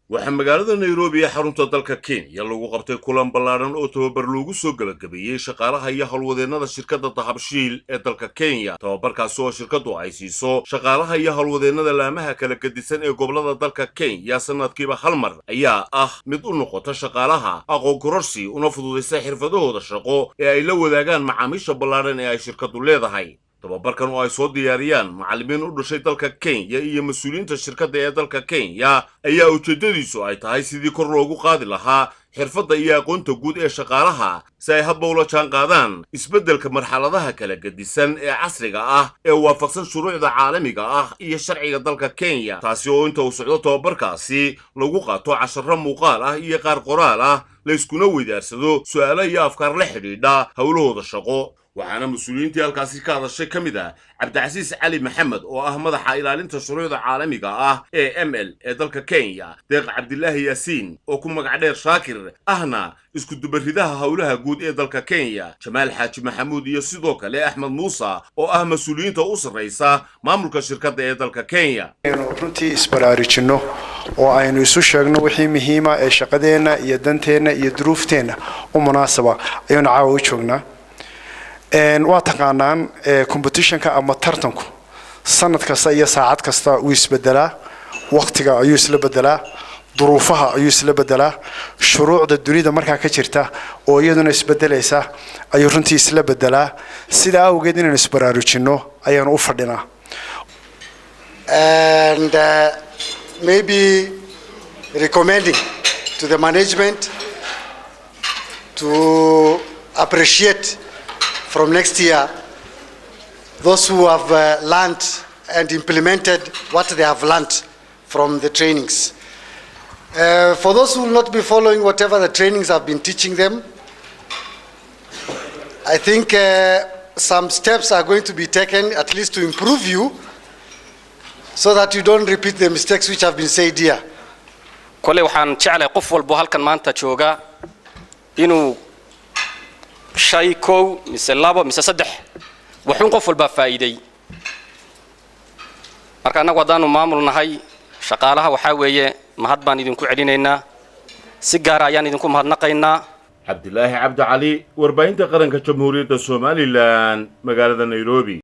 Waxaa magaalada Nairobi ee xarunta dalka Kenya lagu qabtay kulan ballaadhan oo tababar loogu soo gebagabeeyey shaqaalaha iyo howlwadeennada shirkadda Dahabshiil ee dalka Kenya. Tababarkaasi oo shirkaddu ay siiso shaqaalaha iyo howlwadeennada laamaha kala gedisan ee gobollada dalka Kenya sanadkiiba hal mar ayaa ah mid u noqota shaqaalaha aqoon kororsi, una fududaysa xirfadahooda shaqo ee ay la wadaagaan macaamiisha ballaadhan ee ay shirkaddu leedahay. Tababarkan oo ay soo diyaariyaan macallimiin u dhashay dalka Kenya iyo mas-uuliyiinta shirkadda ee dalka Kenya ayaa ujeeddadiisu ay tahay sidii kor loogu qaadi lahaa xirfadda iyo aqoonta guud ee shaqaalaha, si ay hadba ula jaan qaadaan isbeddelka marxaladaha kala gedisan ee casriga ah ee waafaqsan shuruucda caalamiga ah iyo sharciga dalka Kenya. Taasi oo inta uu socdo tababarkaasi lagu qaato casharro muuqaal ah iyo qaar qoraal ah, layskuna weydaarsado su'aalo iyo afkaar la xidhiidha howlahooda shaqo. Waxaana mas-uuliyiintii halkaasi ka hadashay ka mid ah Cabdicasiis Cali Maxamed oo ah madaxa ilaalinta shuruucda caalamiga ah ee ML ee dalka Kenya, Deeq Cabdilaahi Yaasiin oo ku magac dheer Shaakir, ahna iskudubaridaha howlaha guud ee dalka Kenya, Jamaal Xaaji Maxamuud iyo sidoo kale Axmed Muuse oo ah mas-uuliyiinta u sarraysa maamulka shirkadda ee dalka Kenya. Aynu runtii isbaraarujinno oo aynu isu sheegno wixii muhiima ee shaqadeenna iyo danteenna iyo duruufteenna u munaasaba ayaynu caawa u joognaa. Waa taqaanaan, competitionka ama tartanku sanad kasta iyo saacad kasta wuu isbedelaa, waqtiga ayuu isla bedelaa, duruufaha ayuu isla bedelaa, shuruucda dunida markaa ka jirta oo iyaduna isbedelaysa ayuu runtii isla bedelaa. Sidaa awgeed inaynu isbaraarujinno ayaanu u fadhinaa. And maybe recommending to the management to appreciate from next year those who have learned and implemented what they have learned from the trainings. For those who will not be following whatever the trainings have been teaching them, I think some steps are going to be taken at least to improve you so that you don't repeat the mistakes which have been said here. Koley waxaan jeclahay qof walbo halkan maanta jooga inuu shay kow mise labo mise saddex waxuun qof walbaa faa'iiday. Marka annagu haddaanu maamul nahay, shaqaalaha waxaa weeye mahad baan idinku celinaynaa, si gaara ayaan idinku mahadnaqaynaa. Cabdilaahi Cabdi Cali, warbaahinta qaranka Jamhuuriyadda Somaliland, magaalada Nairobi.